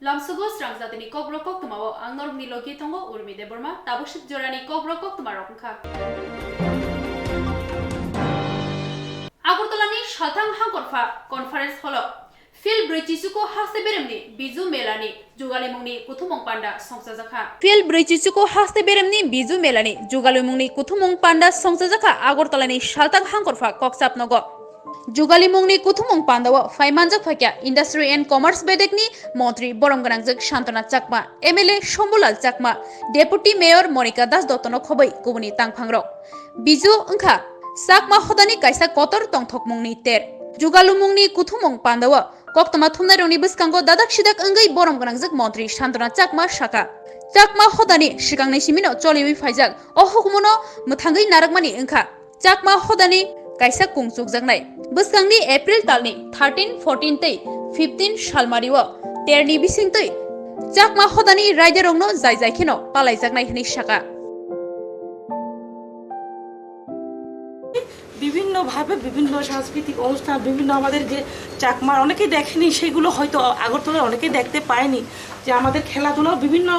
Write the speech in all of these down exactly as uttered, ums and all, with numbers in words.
Lamsugo srang jatini kokborok koktwmao ang norokni logi tongo Urmi Debbarma, tabuk sik jorani kokborok koktwmarok wngkha. Agartalani Salthang Hangkorpha Conference Hall-o Phil brwi chichuku haste beremni Biju Melani jugalimungni kuthumung panda songchajakha. Phil brwi chichuku haste beremni Biju Melani jugalimungni kuthumung panda songchajakha Agartalani Salthang Hangkorpha Kokchap nogo. Jugalimungni kuthumung pandao phaimanjak phaikha Industry and Commerce bedekni montri borom gwnangjak Santana Chakma, M L A Shambhulal Chakma, Deputy Mayor Monika Das Dottono khobwi kubuni tangphangrok. Biju wngkha Chakma hodani kaisa kotor tongthokmungni ter. Jugalumungni kuthumung pandao koktwma thumnairokni bwskango dadak sidak wngwi borom gwnangjak montri Santana Chakma sakha. Chakma hodani swkangni simino choliwi phaijak o hukumono mwthangwi narwkmani wngkha Chakma hodani kaisa kung chukjaknai. Bwskangni April talni thirteen, fourteen tei fifteen salmario terni bisingtwi Chakma hodani raidarokno jai jai kheno palaijaknai hwnwi sakha. বিভিন্নভাবে বিভিন্ন সাংস্কৃতিক অনুষ্ঠান, বিভিন্ন আমাদের যে চাকমার অনেকেই দেখেনি, সেগুলো হয়তো আগরতলার অনেকেই দেখতে পায়নি, যে আমাদের খেলাধুলাও বিভিন্ন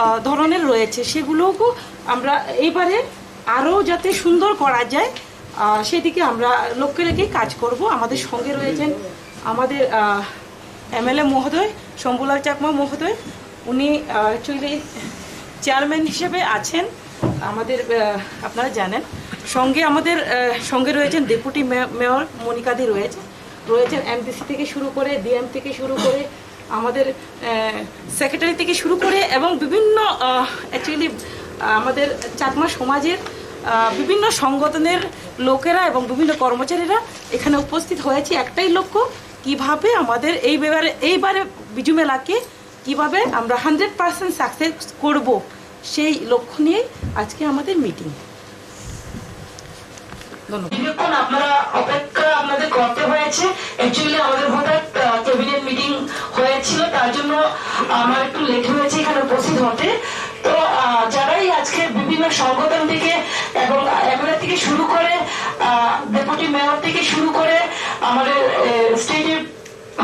আহ, ধরনের রয়েছে, সেগুলোকেও আমরা এইবারে আরও যাতে সুন্দর করা যায়, আহ, সেদিকে আমরা লক্ষ্য রেখে কাজ করব। আমাদের সঙ্গে রয়েছেন আমাদের এমএলএ মহোদয়, শম্ভুলাল চাকমা মহোদয়, উনি অ্যাকচুয়ালি চেয়ারম্যান হিসেবে আছেন আমাদের, আহ, আপনারা জানেন। সঙ্গে আমাদের আহ, সঙ্গে রয়েছেন ডেপুটি মে- মেয়র মনিকাদি রয়েছে, রয়েছেন এমডিসি থেকে শুরু করে, ডিএম থেকে শুরু করে, আমাদের সেক্রেটারি থেকে শুরু করে এবং বিভিন্ন অ্যাকচুয়ালি আমাদের চাকমা সমাজের আহ, বিভিন্ন সংগঠনের লোকেরা এবং বিভিন্ন কর্মচারীরা এখানে উপস্থিত হয়েছে একটাই লক্ষ্য, কিভাবে আমাদের এই ব্যাপারে এইবারে বিজু মেলাকে কিভাবে আমরা হান্ড্রেড পার্সেন্ট সাকসেস করব, সেই লক্ষ্য নিয়েই আজকে আমাদের মিটিং। ধন্যবাদ। দীর্ঘক্ষণ আপনারা অপেক্ষা আপনাদের করতে হয়েছে। অ্যাকচুয়ালি আমাদের হঠাৎ ক্যাবিনেট মিটিং হয়েছিল, তার জন্য আমার একটু লেট হয়েছে এখানে উপস্থিত হতে। তো আহ, যারাই আজকে বিভিন্ন সংগঠন থেকে এবং এমএলএ থেকে শুরু করে, ডেপুটি মেয়র থেকে শুরু করে, আমাদের স্টেটের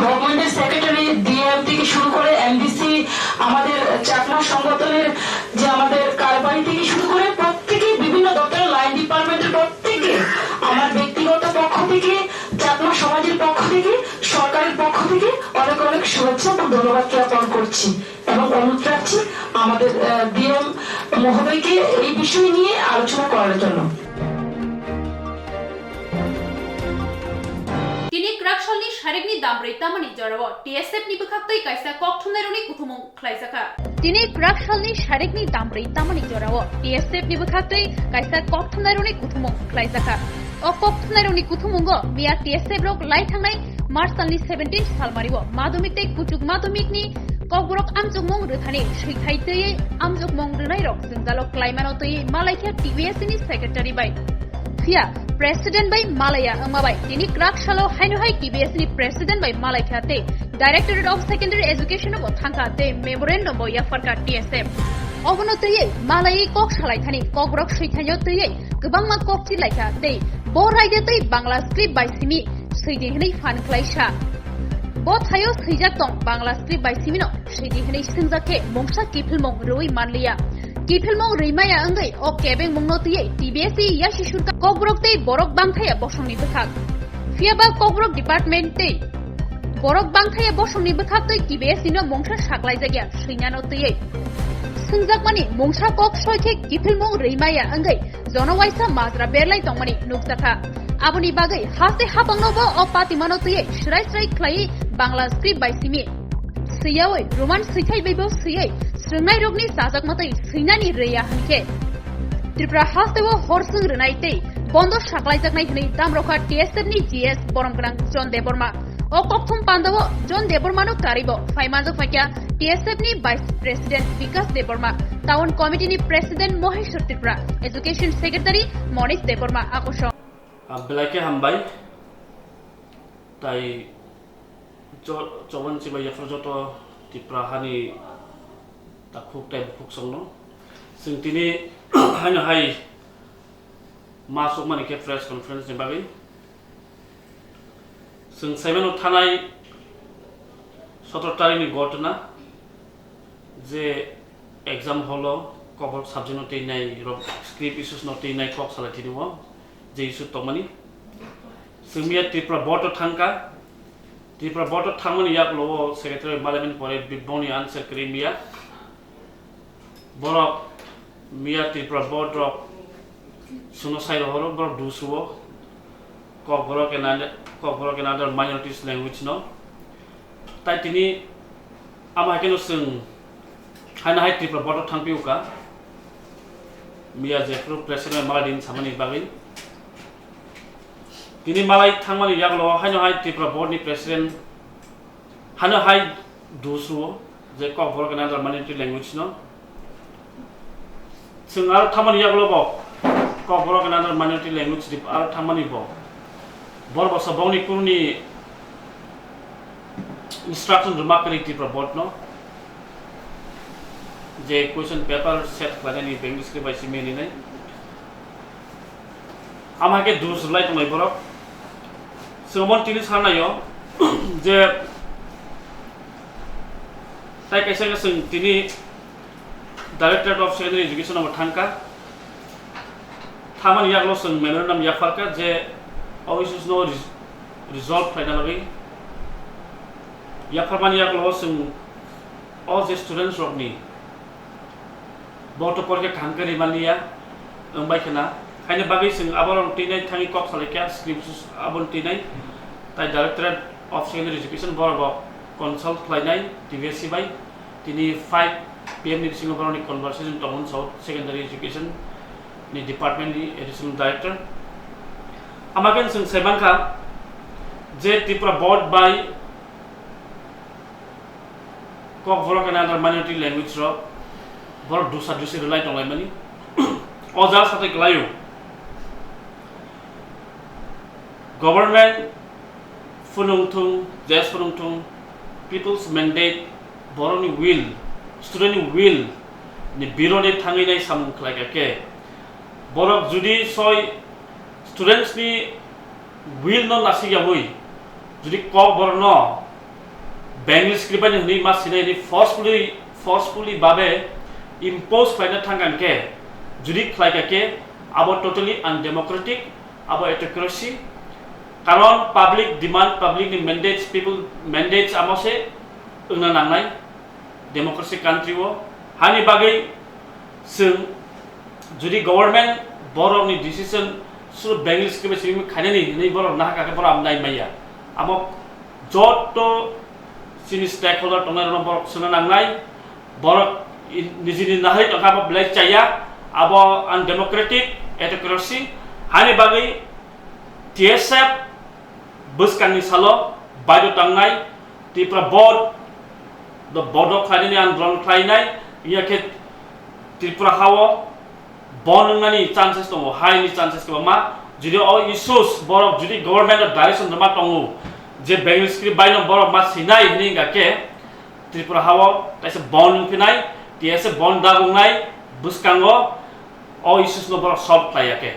গভর্নমেন্টের সেক্রেটারি, ডিএম থেকে শুরু করে এমডিসি, আমাদের চাকমা সংগঠনের যে আমাদের কারবারি থেকে শুরু করে প্রত্যেকে, বিভিন্ন দপ্তরের লাইন ডিপার্টমেন্টের প্রত্যেকে, আমার ব্যক্তিগত পক্ষ থেকে, চাকমা সমাজের পক্ষ থেকে, সরকারের পক্ষ থেকে অনেক অনেক শুভেচ্ছা এবং ধন্যবাদ জ্ঞাপন করছি এবং অনুরোধ রাখছি আমাদের ডিএম মহোদয়কে এই বিষয় নিয়ে আলোচনা করার জন্য। Tini kwrak salni sarikni dambrwi tamani jorao T S F ni bwkhaktwi kaisa kok thumnairokni kuthumung khlaijakha. Tini kwrak salni sarikni dambrwi tamani jorao T S F ni bwkhaktwi kaisa kok thumnairokni kuthumung khlaijakha. O kok thumnairokni kuthumungo miya T S F rok lai thangnai March talni seventeen salmario madhyamik tei kuchuk madhyamikni kokborok amchukmung rwthani swithai twiwi amchukmung rwnairok jwngjalo klaimano twiwi malaikha T B S ni secretary bai. Phiya president bai malaiya wngma bai tini kwrak salo haino hai T B S ni president bai malaikha tei Directorate of Secondary Education bo thangkha tei memorandum bo yapharkha T S F. Obono twiwi malaiwi kok salaithani kokborok swithaino twiwi kwbangma kok chilaikha tei bo raida tei Bangla script bai simi swidi hwnwi phan khlaisa. Bo thaio swijak tong Bangla script bai simino swidi hwnwi swngjak khe mungsa kiphilmung rwui manliya. Kiphilmung rwimaya wngwi o kebengmungno twiwi T B S ni yasi surkar kokborok tei borok bangthaya bosongni bwkhak. Phiyaba kokborok department tei borok bangthaya bosongni bwkhaktwi T B S nino mungsa saklaijakya swinano twiwi. Swngjakmani mungsa kok soi khe kiphilmung rwimaya wngwi jono waisa majra berlai tongmani nukjakha. Aboni bagwi haste hapangnobo o patimano twiwi swrai swrai khlaiwi Bangla script bai simi swiyawi Roman swithai baibo swiwi swrwngnairokni chajakmatwi swinani rwya hwnkhe Tripura hasteo horswng rwnai tei bondo saklaijaknai hwnwi damrokha T S F ni G S borom gwnang John Debbarma. O kokthum pandao John Debbarmano karibo phaimanjak phaikha T S F ni Vice President Bikas Debbarma, Town Committee ni President Moheshwar Tripura, Education Secretary Monish Debbarma akosong. Ah, belai khe hambai. Tai cho-, chobon chibai yaphar joto Tripura hani takhuk tai bukhuk songno. Chwng tini haino hai ma sokmani khe press conference ni bagwi. Chwng saimano thanai sotoro tarikni gotna, Je exam hall o kokborok subject no twi nai rok script issues no twi nai kok salai tini o je issue tongmani. Chwng miya Tripura board o thangka. Tripura board o thangmani yagulo o secretary malaimani pore bibongni answer kwrwi miya. Borok miya Tripura board rok suno sai rohoro borok dusuo. Kokborok and other, Kokborok and other minorities language no. Tai tini ama haikeno chwng haino hai Tripura board o thangpio ka. Miya jephru president malai din samani bagwi. Tini malai thangmani yagulo haino hai Tripura board ni president haino hai dusuo je Kokborok and other minority language no. Chwng aro thangmani yagulo bo Kokborok and other minority language dip aro thangmani bo. Bor bosa bongni kurni instruction rwma kwrwi Tripura board no. Je question paper set khlainani Bengali script bai simi hinwi nai. Ama ke dus lai tongnai borok. Chwng mon tini sanai o je tai kaisa ke chwng tini Directorate of Secondary Education abo thangka. Thamani yagulo chwng memorandum yapharka je o issues no res-, resolve khlaina bagwi. Yapharmani yagulo chwng o je students rokni bo to porikha kaham khe rimaliya wngbai khna. Haini bagwi chwng aborok twi nai thangwi kok salai kha script aboni twi nai. Tai Directorate of Secondary Education borok bo consult khlainai T V S C bai. Tini five P M ni bisingo borokni conversation tongo South Secondary Education ni department ni additional director. Ama khe chwng sai mankha je Tripura board bai Kokborok and other minority language rok borok dusa dusi rwlai tonglaimani. O jaga satwi kwlaio. Government phunung thung, jes phunung thung, people's mandate, borokni will, student ni will ni birode thangwi nai samung khlai kha khe, borok judi soi students ni will no nasik yawi, judi Kokborok no Bengali script bai hwnwi ma sinai hwnwi forcefully, forcefully babe impose khlaina thang kha khe, judi khlai kha khe, abo totally undemocratic, abo autocracy. Karon public demand, public ni mandates, people mandates amo se wngna nangnai democracy country o. Hani bagwi chwng judi government borok ni decision suru Bengali script bai simi khainani hinwi borok nahaka khe borok amnai maya. Amo joto chini stakeholder tongnai rokno borok swngna nangnai, borok i-, nijini nahai tongkha abo belai chaya, abo undemocratic, autocracy. Hani bagwi T S F bwskangni salo baidhyo tangnai, Tripura board, the board khlainani andolon khlainai, iya khe Tripura hao bon wngnani chances tongo, highly chances kwbangma. Judi o issues borok judi government o direction rwma tongo, je Bengali script bai no borok ma sinai hwnwi wngkha khe, Tripura hao kaisa bon wngphinai, T S F bon da wngnai, bwskango o issues no borok solve khlai ya khe.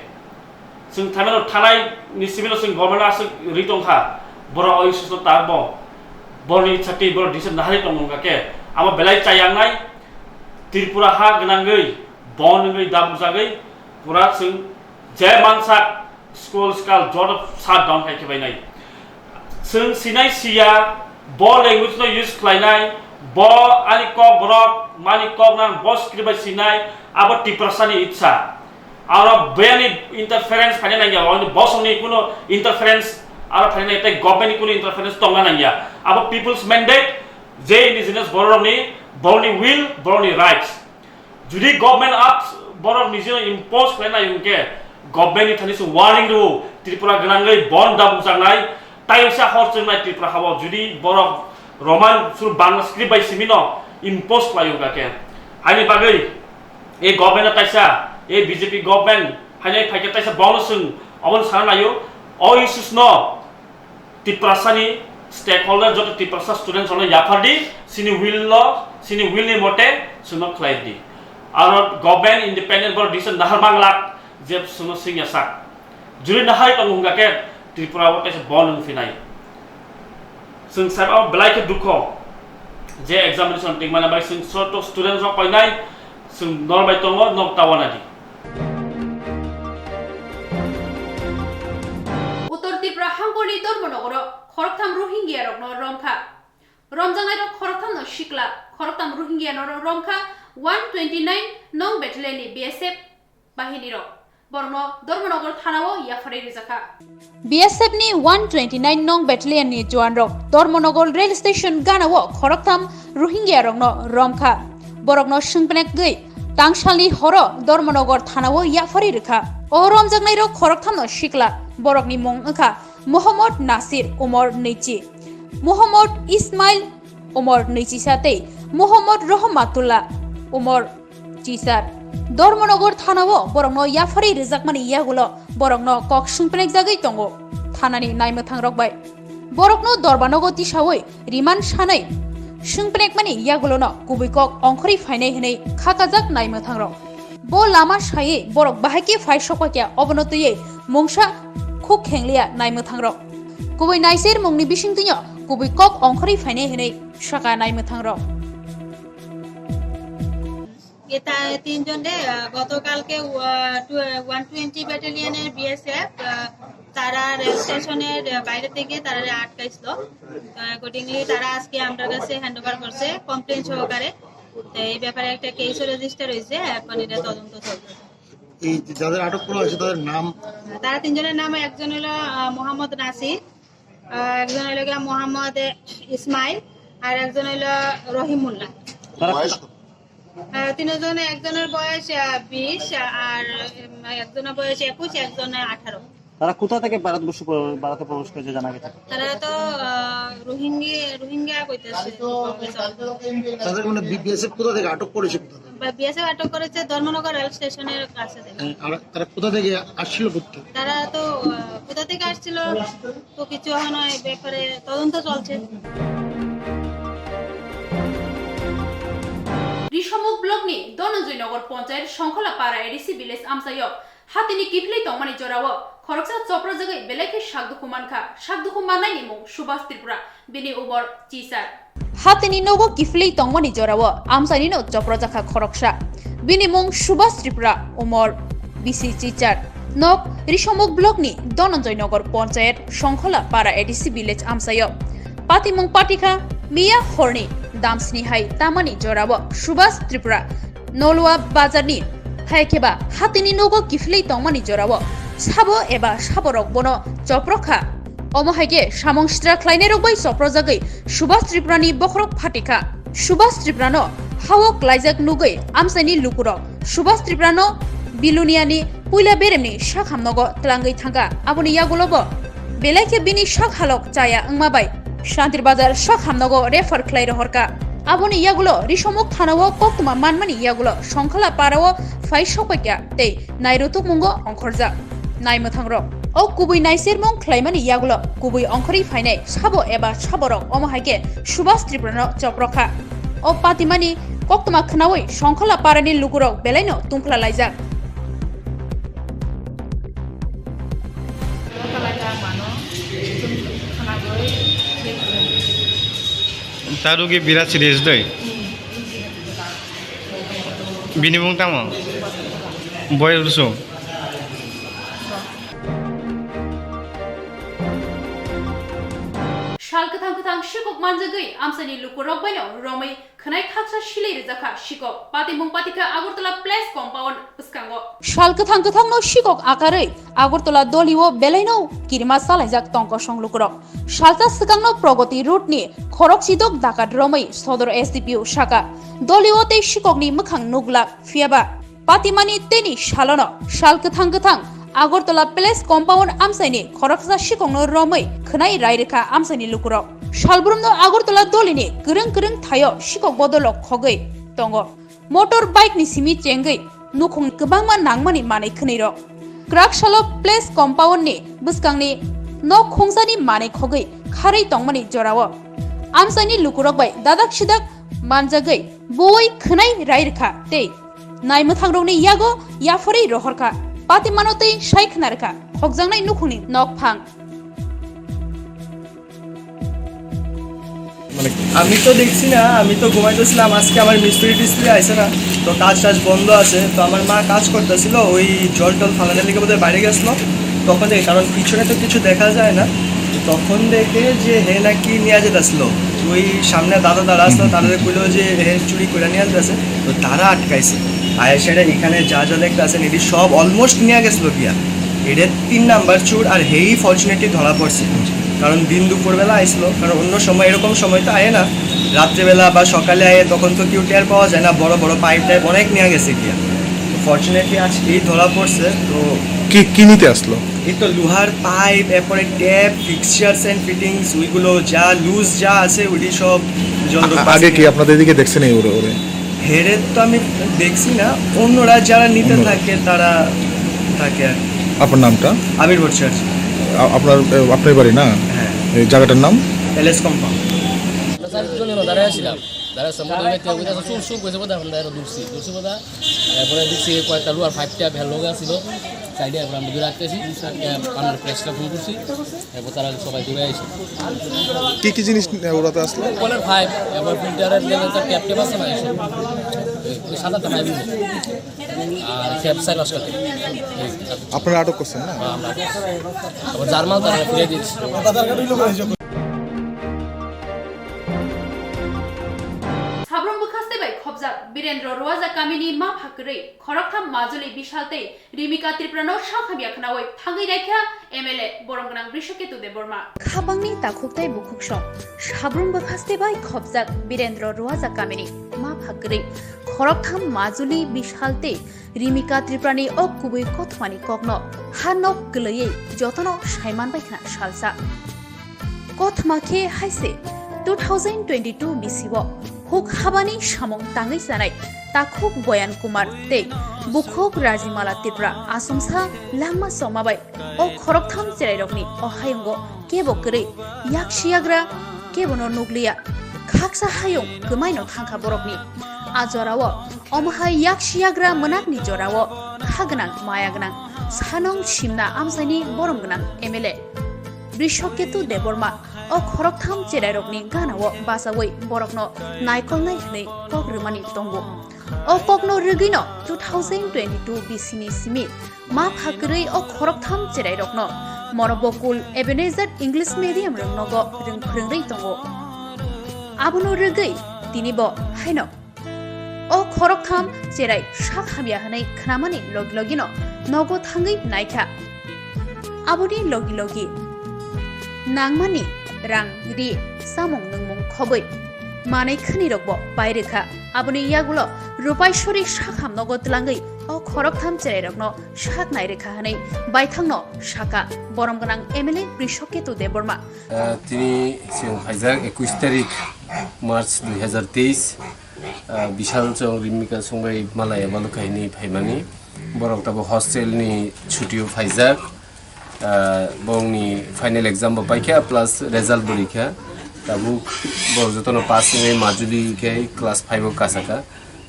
Chwng thaimano thanai ni simi no chwng government aswk ri tongkha, borok o issues no tar bo, borokni ichha twi borok decision nahari tongo wngkha khe, abo belai chayang nai, Tripura ha gwnangwi, bon wngwi, dabuk jagwi, pura chwng je mansak school skal joto shut down khai khe bai nai. Chwng sinai siya, bo language no use khlainai, bo ani kok borok, mani kok nang, bo script bai sinai, abo Tiprasa ni itsa. Aro beni interference phaina nangya, oni bosong ni kuno interference, aro phaina nangya, tei government ni kuno interference tongna nangya. Abo people's mandate, je indigenous borok ni, borok ni will, borok ni rights. Judi government act borok nijino impose khlainai hwnkhe, government ni thani se warning rwo, Tripura gwnangwi bon da bukjaknai, tai wngsa hor chwngnai Tripura hao judi borok Roman sur Bangla script bai simino impose khlai wngkha khe. Haini bagwi e government no taisa, e B J P government haini phaikhe taisa bono chwng obono sana naio, o issues no Tiprasani stakeholder joto Tiprasa students rokno yaphardi, sini will no, sini will ni mote chwngno khlaidi. Aro government independent borok decision nahar manglak je chwngno swngya sak. Juri nahai tongo hwnkha khe Tripura o kaisa bon wng phinai. Chwng sai o belai khe dukho. Je examination tingmana bai chwng soto student rok painai, chwng norbai tongo, nok tawana di. Uttor Tripura hangkorni Dharmanagaro khoroktham Rohingya rokno romkha. Romjaknairok khoroktham no sikla, khoroktham Rohingya no romkha one twenty nine nong battalion ni B S F bahini rok. Borokno Dharmanagar thana o yapharwi rwjakha. B S F ni one twenty nine nong battalion ni juan rok Dharmanagar rail station gana o khoroktham Rohingya rokno romkha. Borokno swngpnek gwi tangsalni horo Dharmanagar thana o yapharwi rwkha. O romjaknairok khoroktham no sikla, borokni mung wngkha Mohammad Nasir, umor nwichi, Mohammad Ismail, umor nwichisa tei Mohammad Rahmatullah, umor chisar. Dharmanagar thana o borokno yapharwi rwjakmani yagulo borokno kok swngpnekjagwi tongo thanani naimwthangrok bai. Borokno Dharmanagar tisawi remand sanai swngpnekmani yagulono kubui kok ongkhorwi phainai hwnwi khakajak naimwthangrok. Bo lama sawi borok bahai khe phai sokpakya, obono twiwi mungsa khuk khengliya naimwthangrok. Kubui naiser mungni bisingtwino kubui kok ongkhorwi phainai hwnwi sakha naimwthangrok. এটা তিনজন রে, আহ, গতকালকে, আহ, two-, one twenty ব্যাটালিয়নের বিএসএফ, আহ, তারা রেল স্টেশনের, আহ, বাইরে থেকে তারা আটকাইছিল। তো অ্যাকর্ডিংলি তারা আজকে আমরার কাছে হ্যান্ড ওভার করছে কমপ্লেন সহকারে। তো এই ব্যাপারে একটা কেসও রেজিস্টার হয়েছে, এখন এটা তদন্ত চলছে। এই যে যাদের আটক করা হয়েছে তাদের নাম? তারা তিনজনের নাম, একজন হলো, আহ, মোহাম্মদ নাসির, আহ, একজন হলো গিয়া মোহাম্মদ ইসমাইল, আর একজন হলো রহিমুল্লাহ। তারা বয়স কত? আহ, তিনজন, একজনের বয়স, আহ, বিশ, আর, উম, একজনের বয়স একুশ, একজনের আঠারো। তারা কোথা থেকে ভারতবর্ষ প্র-, ভারতে প্রবেশ করেছে জানা গেছে? তারা তো, আহ, রোহিঙ্গি-, রোহিঙ্গা কইতেছে। তাদের মানে বি-, বিএসএফ কোথা থেকে আটক করেছে কোথা থেকে? বা বিএসএফ আটক করেছে ধর্মনগর রেল স্টেশনের কাছে থেকে। হ্যাঁ, আর তারা কোথা থেকে আসছিল ঘুরতে? তারা তো, আহ, কোথা থেকে আসছিল তো কিছু এখনো এই ব্যাপারে তদন্ত চলছে। Risomukh block ni Dhananjay Nagar Panchayat Songkhola Para A D C village amchaio hatini kiphilwi tongmani jorao khoroksa choprojagwi belai khe sakdukhu mankha. Sakdukhu mannai ni mung Subhas Tripura, bini umor chisar. Hatini nogo kiphilwi tongmani jorao amchaini no choprojakha khoroksa. Bini mung Subhas Tripura, umor bisi chichar. Nok Risomukh block ni Dhananjay Nagar Panchayat Songkhola Para A D C village amchaio. Patimung patikha miya horni damsni hai tamani jorao Subhas Tripura Nolua bazarni hai khe ba hatini nogo kiphilwi tongmani jorao sabo eba saborok bono choprokha. Omo hai khe samung sitra khlainairok bai choprojagwi Subhas Tripurani bokhorok phatikha. Subhas Tripurano hao klaijak nugwi amchaini lukurok Subhas Tripurano Biluniani puila beremni sak hamnogo tlangwi thangkha. Aboni yagulo bo belai khe bini sak halok chaya wngma bai Shantir Bazar sak hamnogo refer khlai rohorkha. Aboni yagulo Risomukh thanao koktwma manmani yagulo Songkhola Parao phai sokpaikha tei nairutukmungo ongkhorjak naimwthangrok. O kubui naisermung khlaimani yagulo kubui ongkhorwi phainai sabo eba saborok omo hai khe Subhas Tripurano choprokha. O patimani koktwma khnaui Songkhola Parani lukurok belaino tungphla laijak. Tarugi birat serious doi. Bini mung tamo? Boy rusu. Sal kwthang kwthang sikok manjagwi amchaini lukurok baino romwi khwnai khaksa silai rwjakha sikok. Patimung patikha Agartala Place Compound bwskango. Sal kwthang kwthangno sikok akarwi Agartala dolio belaino kirima chalaijak tongkosong lukurok. Salsa swkangno Pragati Road ni khorok chidok dakat romwi Sodor S D P O saka. Dolio tei sikokni mwkhang nuglak, phiyaba patimani teni salono sal kwthang kwthang Agartala Place Compound amchaini khoroksa sikokno romwi khwnai rai rwkha amchaini lukurok. Salbrumno Agartala dolini kwrwng kwrwng thaio sikok bodolrok khogwi tongo. Motor bike ni simi chengwi nukhung kwbangma nangmani manwi khwnwi rok. Kwrak salo Place Compound ni bwskangni nok khungsani manwi khogwi kharwi tongmani jorao amchaini lukurok bai dadak sidak manjagwi bui khwnai rai rwkha tei naimwthangrokni yago yapharwi rohorkha, patimano tei sai khna rwkha khokjaknai nukhungni nokphang. মানে আমি তো দেখছি না, আমি তো ঘুমাইতেছিলাম। আজকে আমার মিস্ত্রি টিস্ত্রি আইছে না, তো কাজ টাজ বন্ধ আছে। তো আমার মা কাজ করতেছিল, ওই জল টল ফালানোর লিগে বোধহয় বাইরে গেছিল। তখন দেখে, কারণ পিছনে তো কিছু দেখা যায় না, তো তখন দেখে যে হে নাকি নিয়ে যেতেছিল। ওই সামনে দাদা দাঁড়া আসলো, তারা কইলো যে হে চুরি করে নিয়ে যেতেছে। তো তারা আটকাইছে। আয়া সেটা এখানে যা যা দেখতে আছেন, এটি সব অলমোস্ট নিয়ে গেছিল গিয়া। এটা তিন নাম্বার চুর, আর হেই ফর্চুনেটলি ধরা পড়ছে, কারণ দিন দুপুরবেলা আইছিল। কারণ অন্য সময়, এরকম সময় তো আয় না, রাত্রেবেলা বা সকালে আয়, তখন তো কেউ টের পাওয়া যায় না। বড় বড় পাইপ টাইপ অনেক নিয়ে গেছে গিয়া। ফর্চুনেটলি আজ এই ধরা পড়ছে। তো কি কি নিতে আসলো? এই তো লোহার পাইপ, এরপরে ট্যাপ, ফিক্সচার্স এন্ড ফিটিংস, ওইগুলো যা লুজ যা আছে, ওইটি সব জল আ-, আগে কি আপনাদের এদিকে দেখছেন এই ওরে ওরে? হেরে তো আমি দেখছি না, অন্যরা যারা নিতে অন্যরা। থাকে তারা থাকে আর কি। আপনার নামটা? আবির ভট্টাচার্য। আ-, আপনার, এ, আপনার বাড়ি না? হ্যাঁ। এই জায়গাটার নাম? LS compound. আমরা চারজন এনে দাঁড়ায় আছিলাম। দাঁড়ায় আছিলাম, মোটামুটি ওই যে চুর, চুর করেছে বোধহয়, আমরা এনে ঢুকছি। ঢুকছি বোধহয়। এরপরে দেখছি কয়েকটা লোহার পাইপ টাইপ হ্যাঁ লগে আছিল। সাইডে আমরা দুই রাখতেছি। আমরা প্রেসকে ফোন করছি। এরপর তারা সবাই দৌড়ে আইছে। কি কি জিনিস নিয়ে ওরা তো আসলো? কলের পাইপ, এবার ফিল্টারের যে একটা ট্যাপ ট্যাপ আছে না, এসব। ওই সাত আটটা পাইপ নিয়ে। আর ট্যাপ চার পাঁচটা ট্যাপ। এই, আপনারা আটক করছেন না? হ্যাঁ, আমরা আটক করছি। আবার জার্মান তারা ফিরে দিয়েছে। Sabrum bwkhaste bai khopjak Birendra Roaja kamini ma phakrwi khoroktham Majuli Bishal tei Rimika Tripura no sakhamya khnaui thangwi raikha M L A borom gwnang Brishaketu Debbarma. Khabangni takhuk tei bukhuk song Sabrum bwkhaste bai khopjak Birendra Roaja kamini ma phakrwi khoroktham Majuli Bishal tei Rimika Tripurani o kubui kothomani kokno ha nok kwlwiwi jotono saiman bai khna salsa. Kothoma khe hai se two thousand twenty-two bisio huk habani samung tangwi chanai takhuk Boyan Kumar tei bukhuk Rajimala Tripura achomsa langma chongma bai o khoroktham cherairokni o hayungo kebo kwrwi yaksi yagra kebono nukliya. Khaksa hayung kwmaino thangkha borokni. A jorao omo hai yaksi yagra mwnakni jorao kha gwnang maya gwnang sanong simna amchaini borom gwnang M L A Brishaketu Debbarma o khoroktham cherairokni ganao bachaui borokno naikolnai hwnwi kok rwmani tongo. O kokno rwgwino two thousand twenty-two bisini simi ma phakrwi o khoroktham cherairokno Morobokul Ebenezer English Medium rwngnogo rwng phwrwngwi tongo. Abono rwgwi tinibo haino o khoroktham cherai sak hamya hwnwi khnamani logi logino nogo thangwi naikha. Aboni logi logi nangmani rang ri samung nungmung khobwi manwi khwnirokbo pai rwkha. Aboni yagulo Rupaiswari sakham nogo twlangwi o khoroktham cherairokno sak nai rwkha hwnwi baithangno saka borom gwnang M L A Brishaketu Debbarma. Ah, tini chwng phaijak ekush tarik March dui hazar teis. Ah, Bishal chwng Rimika Songbai Malaya Balukhai ni phaimani. Borok tabuk hostel ni chutio phaijak. Ah, bongni final exam bo paikha plus result bo rikha. Tabuk borok jotono pass wngwi majuli khe class five o kasaka.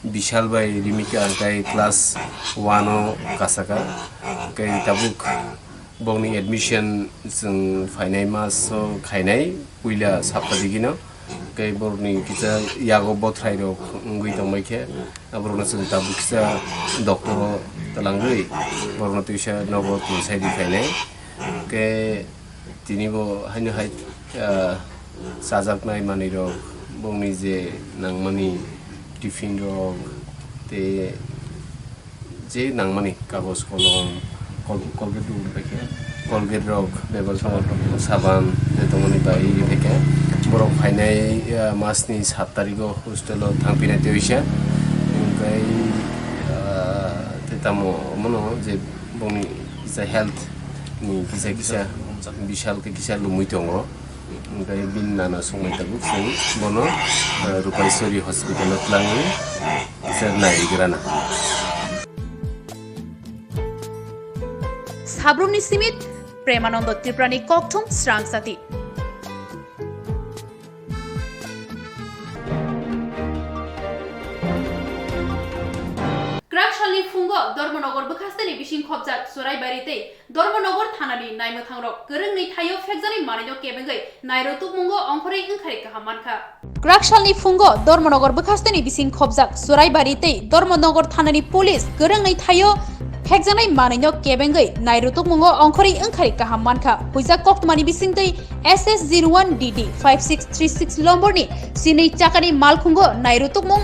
Bishal bai Rimika hwnkhe class one o kasaka. Khe tabuk bongni admission chwng phainai maso khainai puila sapta digino. Khe borokni kisa yago bothrai rok wngwi tongbai khe, aborokno chwng tabuk kisa doctor o twlangwi borokno twisa nogo twisaidi khainai. Khe tini bo haino hai, ah, chajaknai manwi rok, bongni je nangmani tiffin rok tei je nangmani kagoj kolom, kol-, Colgate rok bai khe, Colgate rok, bebak sabon rok, saban, je tongmani bai ri bai khe borok phainai, ah, mas ni sat tarikh o hostel o thang phinai tei oisa. Hwnkhe, ah, tei tamo omono je bongni kisa health ni kisa kisa Bishal khe kisa lumui tongo. Hwnkhe bini nana songwi tabuk chwng bono, eh, Rupaiswari hospital o twlangwi kisa naigrana. Sabrumni simit Premanando Tripurani kokthum srang sati. Kwrak salni phungo Dharmanagar bwkhasteni bising khobjak Churaibari tei Dharmanagar thanani naimwthangrok kwrwngni thaio phekjaknai manwino kebengwi nairutukmungo ongkhorwi wngkhari kaham mankha. Kwraksalni phungo Dharmanagar bwkhasteni bising khobjak Churaibari tei Dharmanagar thanani police kwrwngni thaio phekjaknai manwino kebengwi nairutukmungo ongkhorwi wngkhari kaham mankha. Huijak koktwmani bisingtwi S S zero one D D five six three six lomborni sinwi chakani malkhungo nairutukmung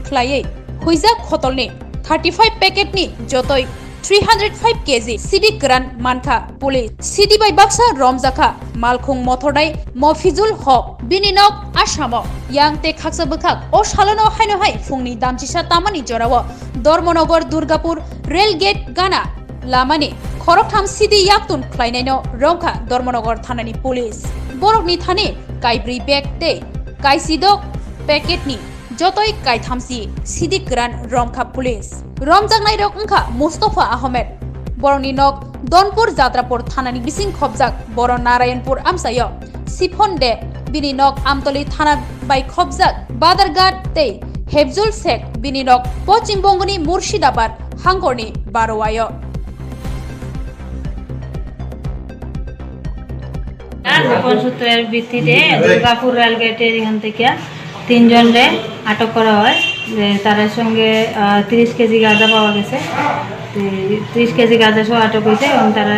khlaiwi huijak khotolni thirty five packetni jotoi three hundred five K G C D kwran mankha police. C D bai baksa romjakha malkhung mothornai Mofizul Hok, bini nok Asamo. Yang tei khaksa bwkhak o salono haino hai phungni damchisa tamani jorao Dharmanagar Durgapur rail gate gana lamani khoroktham C D yaktun khlainaino romkha Dharmanagar thanani police. Borokni thani kaibrwi bag tei kaisidok packetni jotoi kaithamsi C D kwran romkha police. Romjaknairok wngkha Mustafa Ahmed, borokni nok Donpur Jatrapur thanani bising khobjak, boro Narayanpur amchaio. Sipon De, bini nok Amtoli thana bai khobjak, Badarghat tei Hebjul Sheikh, bini nok Poschim Bongoni Murshidabad hangkorni Barowaio. আর গোপন সূত্রের ভিত্তিতে দুর্গাপুর রেলগেটের এখান থেকে তিনজনরে আটক করা হয়, যে তাদের সঙ্গে, আহ, তিরিশ কেজি গাঁজা পাওয়া গেছে। তো তিরিশ কেজি গাঁজা সহ আটক হয়েছে এবং তারা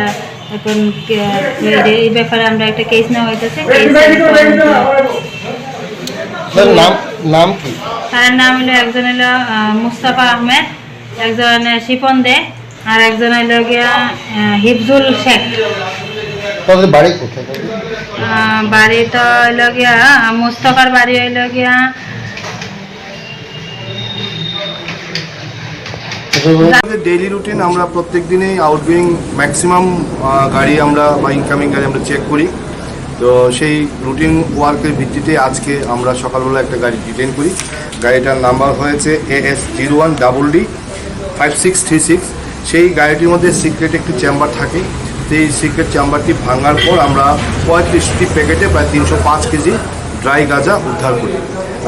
এখন কে-, এই যে এই ব্যাপারে আমরা একটা কেস নেওয়া হইতেছে। কেস স্যার, নাম, নাম কি? তার নাম হলো, একজন হলো, আহ, মুস্তাফা আহমেদ, একজন, আহ, শিপন দে, আর একজন হইল গিয়া, আহ, হিফজুল শেখ। তাদের বাড়ি কোথায়? আহ, বাড়ি তো হইল গিয়া, আহ, মুস্তফার বাড়ি হইল গিয়া। আমাদের ডেইলি রুটিন, আমরা প্রত্যেক দিনই আউটগোয়িং ম্যাক্সিমাম, আহ, গাড়ি আমরা বা ইনকামিং গাড়ি আমরা চেক করি। তো সেই রুটিন ওয়ার্কের ভিত্তিতে আজকে আমরা সকালবেলা একটা গাড়ি ডিটেইন করি। গাড়িটার নাম্বার হয়েছে A S zero one double D five six three six. সেই গাড়িটির মধ্যে সিক্রেট একটি চেম্বার থাকে। সেই সিক্রেট চেম্বারটি ভাঙার পর আমরা পঁয়ত্রিশটি প্যাকেটে প্রায় তিনশো পাঁচ কেজি ড্রাই গাঁজা উদ্ধার করি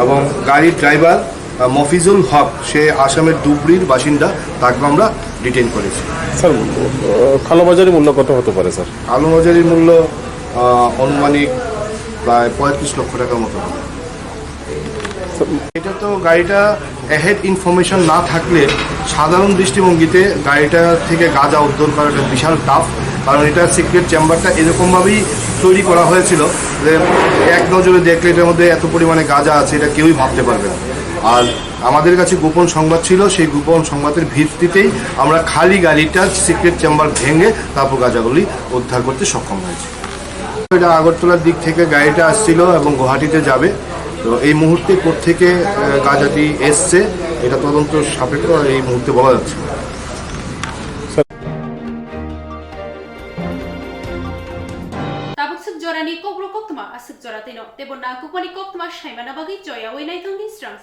এবং গাড়ির ড্রাইভার, আহ, মফিজুল হক, সে আসামের ধুবড়ির বাসিন্দা, তাকে আমরা ডিটেইন করেছি। স্যার, আহ, কালোবাজারি মূল্য কত হতে পারে, স্যার? কালোবাজারি মূল্য, আহ, আনুমানিক প্রায় পঁয়ত্রিশ লক্ষ টাকার মতো হবে। এটা তো গাড়িটা অ্যাহেড ইনফরমেশন না থাকলে সাধারণ দৃষ্টিভঙ্গিতে গাড়িটা থেকে গাঁজা উদ্ধার করাটা বিশাল টাফ, কারণ এটা সিক্রেট চেম্বারটা এরকমভাবেই তৈরি করা হয়েছিল যে এক নজরে দেখলে এটার মধ্যে এত পরিমাণে গাঁজা আছে, এটা কেউই ভাবতে পারবে না। আর আমাদের কাছে গোপন সংবাদ ছিল, সেই গোপন সংবাদের ভিত্তিতেই আমরা খালি গাড়িটার সিক্রেট চেম্বার ভেঙে তারপর গাঁজাগুলি উদ্ধার করতে সক্ষম হয়েছি। এটা আগরতলার দিক থেকে গাড়িটা আসছিল এবং গুয়াহাটিতে যাবে। তো এই মুহূর্তে কোত্থেকে, আহ, গাঁজাটি এসছে, এটা তদন্ত সাপেক্ষ, এই মুহূর্তে বলা যাচ্ছে না। Tabuk swk jorani kokborok koktwma aswk jora twino, teibo nangkukmani koktwma saimana bagwi choyaui naithokni srang.